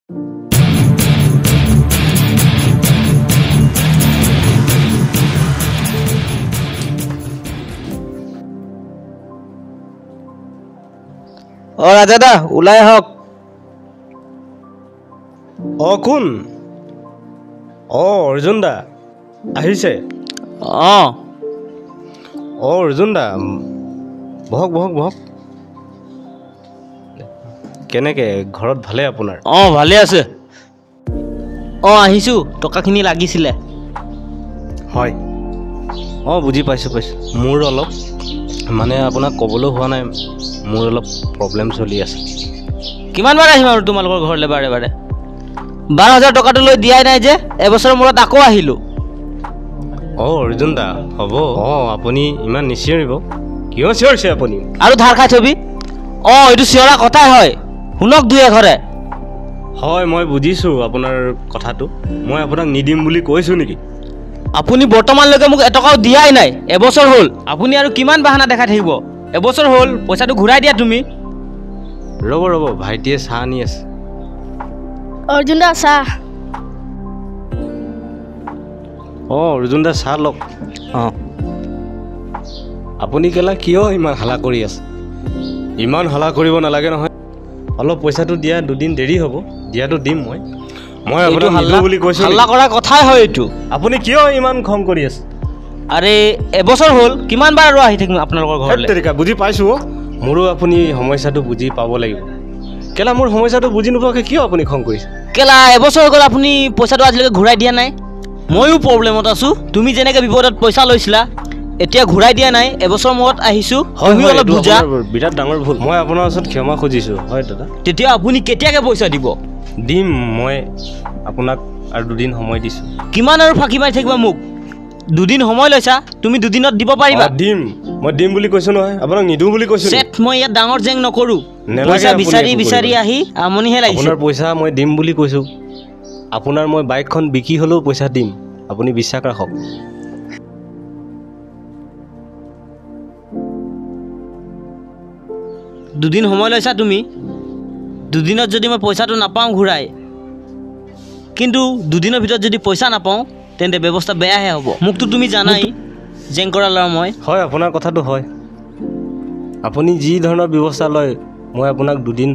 অ ৰাজাদা, ওলাই আহক। অ কোন? অ অৰ্জুন দা আহিছে? অঁ। অ অৰ্জুন দা, বহক বহক বহক। কেনেকে ঘৰত ভালে আপোনাৰ? অঁ ভালে আছে। অঁ আহিছোঁ, টকাখিনি লাগিছিলে। হয়, অঁ বুজি পাইছোঁ পাইছোঁ। মোৰ অলপ মানে আপোনাক ক'বলৈ হোৱা নাই, মোৰ অলপ প্ৰব্লেম চলি আছে। কিমান বাৰ আহিম আৰু তোমালোকৰ ঘৰলৈ বাৰে বাৰে? 12,000 টকাটো লৈ দিয়াই নাই যে, এবছৰৰ মূৰত আকৌ আহিলোঁ। অঁ অৰ্জুন দা হ'ব, অঁ আপুনি ইমান নিচিঞৰিব। কিয় চিঞৰিছে আপুনি? আৰু ধাৰ খাই থবি। অঁ এইটো চিঞৰা কথাই হয়, শুনক দুই এঘৰে। হয় মই বুজিছোঁ আপোনাৰ কথাটো, মই আপোনাক নিদিম বুলি কৈছোঁ নেকি? আপুনি বৰ্তমানলৈকে মোক এটকাও দিয়াই নাই, এবছৰ হ'ল। আপুনি আৰু কিমান বাহানা দেখাই থাকিব? এবছৰ হ'ল, পইচাটো ঘূৰাই দিয়া তুমি। ৰ'ব ৰ'ব, ভাইটিয়ে চাহ আনি আছে। অৰ্জুন দা চাহ। অঁ অৰ্জুন দা চাহ লওক। অঁ আপুনি কেলা কিয় ইমান হালা কৰি আছে? ইমান হালা কৰিব নালাগে নহয়। অলপ পইচাটো দিয়া দুদিন দেৰি হ'ব, দিয়াটো দিম মই। মই আপোনাক নিদিওঁ বুলি কৈছোঁ? হাল্লা কৰা কথাই হয় এইটো। আপুনি কিয় ইমান খং কৰি আছে? আৰে এবছৰ হ'ল, কিমান বাৰ আৰু আহি থাকিম আপোনালোকৰ ঘৰলৈ? তেৰিকা, বুজি পাইছোঁ, মোৰো আপুনি সমস্যাটো বুজি পাব লাগিব। কেলা মোৰ সমস্যাটো বুজি নোপোৱাকৈ কিয় আপুনি খং কৰিছে? কেলা এবছৰ হৈ গ'ল, আপুনি পইচাটো আজিলৈকে ঘূৰাই দিয়া নাই। ময়ো প্ৰব্লেমত আছোঁ, তুমি যেনেকৈ বিপদত পইচা লৈছিলা, এতিয়া ঘূৰাই দিয়া নাই, এবছৰ মূৰত আহিছোঁ। তুমি অলপ বুজা, বিৰাট ডাঙৰ ভুল। মই আপোনাৰ ওচৰত ক্ষমা খুজিছোঁ। হয় দাদা। তেতিয়া আপুনি কেতিয়াকৈ পইচা দিব? দিম মই আপোনাক, আৰু দুদিন সময় দিছোঁ। কিমান আৰু ফাঁকি মাৰি থাকিবা মোক? দুদিন সময় লৈছা তুমি, দুদিনত দিব পাৰিবা? দিম, মই দিম বুলি কৈছোঁ নহয়, আপোনাক নিদিওঁ বুলি কৈছোঁ? চেট, মই ইয়াত ডাঙৰ জেং নকৰোঁ। পইচা বিচাৰি বিচাৰি আহি আমনিহে লাগিছে। আপোনাৰ পইচা মই দিম বুলি কৈছোঁ। আপোনাৰ মই বাইকখন বিকি হ'লেও পইচা দিম, আপুনি বিশ্বাস ৰাখক। দুদিন সময় লৈছা তুমি, দুদিনত যদি মই পইচাটো নাপাওঁ ঘূৰাই, কিন্তু দুদিনৰ ভিতৰত যদি পইচা নাপাওঁ তেন্তে ব্যৱস্থা বেয়াহে হ'ব। মোকতো তুমি জানাই, জেং কৰা ল'ৰা মই। হয় আপোনাৰ কথাটো হয়। আপুনি যি ধৰণৰ ব্যৱস্থা লয়, মই আপোনাক দুদিন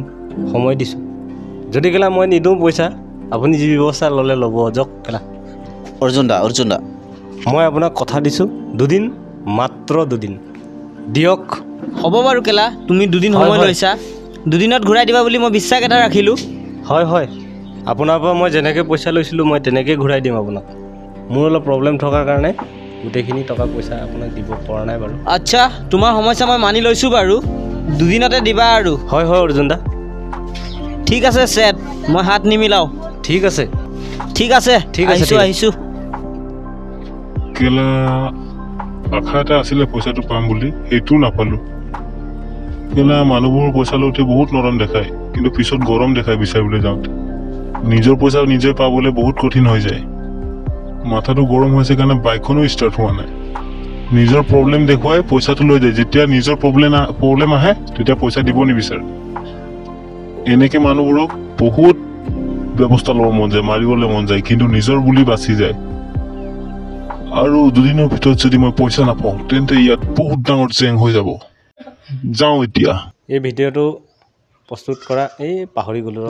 সময় দিছোঁ। যদি কেলা মই নিদিওঁ পইচা, আপুনি যি ব্যৱস্থা ল'লে ল'ব। যাওক কেলা। অৰ্জুন দা, অৰ্জুন দা, মই আপোনাক কথা দিছোঁ, দুদিন, মাত্ৰ দুদিন দিয়ক। হ'ব বাৰু কেলা, তুমি দুদিন সময় লৈছা, দুদিনত ঘূৰাই দিবা বুলি মই বিশ্বাস এটা ৰাখিলোঁ। হয় হয়, আপোনাৰ পৰা মই যেনেকৈ পইচা লৈছিলোঁ মই তেনেকৈয়ে ঘূৰাই দিম আপোনাক। মোৰ অলপ প্ৰব্লেম থকাৰ কাৰণে গোটেইখিনি টকা পইচা আপোনাক দিব পৰা নাই বাৰু। আচ্ছা, তোমাৰ সমস্যা মই মানি লৈছোঁ বাৰু, দুদিনতে দিবা আৰু। হয় হয় অৰ্জুন দা। ঠিক আছে চেট, মই হাত নিমিলাওঁ। ঠিক আছে, ঠিক আছে, ঠিক আছে, আহিছোঁ আহিছোঁ। কেলা আশা এটা আছিলে পইচাটো পাম বুলি, সেইটোও নাপালোঁ। কেলা মানুহবোৰ পইচা লওঁতে বহুত নৰম দেখায়, কিন্তু পিছত গৰম দেখায় বিচাৰিবলৈ যাওঁতে। নিজৰ পইচা নিজে পাবলৈ বহুত কঠিন হৈ যায়। মাথাটো গৰম হৈছে কাৰণে বাইকখনো ষ্টাৰ্ট হোৱা নাই। নিজৰ প্ৰব্লেম দেখুৱাই পইচাটো লৈ যায়, যেতিয়া নিজৰ প্ৰব্লেম আহে তেতিয়া পইচা দিব নিবিচাৰে। এনেকৈ মানুহবোৰক বহুত ব্যৱস্থা ল'ব মন যায়, মাৰিবলৈ মন যায়, কিন্তু নিজৰ বুলি বাচি যায়। আৰু দুদিনৰ ভিতৰত যদি মই পইচা নাপাওঁ তেন্তে ইয়াত বহুত ডাঙৰ জেং হৈ যাব। যাওঁ এতিয়া। এই ভিডিঅ'টো প্ৰস্তুত কৰা এই পাহৰি গ'লোঁ।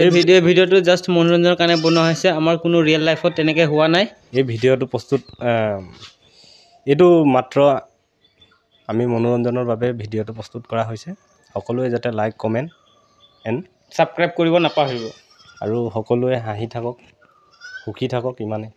এই ভিডিঅ'টো জাষ্ট মনোৰঞ্জনৰ কাৰণে বনোৱা হৈছে, আমাৰ কোনো ৰিয়েল লাইফত তেনেকৈ হোৱা নাই। এই ভিডিঅ'টো প্ৰস্তুত, এইটো মাত্ৰ আমি মনোৰঞ্জনৰ বাবে ভিডিঅ'টো প্ৰস্তুত কৰা হৈছে। সকলোৱে যাতে লাইক, কমেণ্ট এণ্ড ছাবস্ক্ৰাইব কৰিব নাপাহৰিব। আৰু সকলোৱে হাঁহি থাকক, সুখী থাকক, ইমানেই।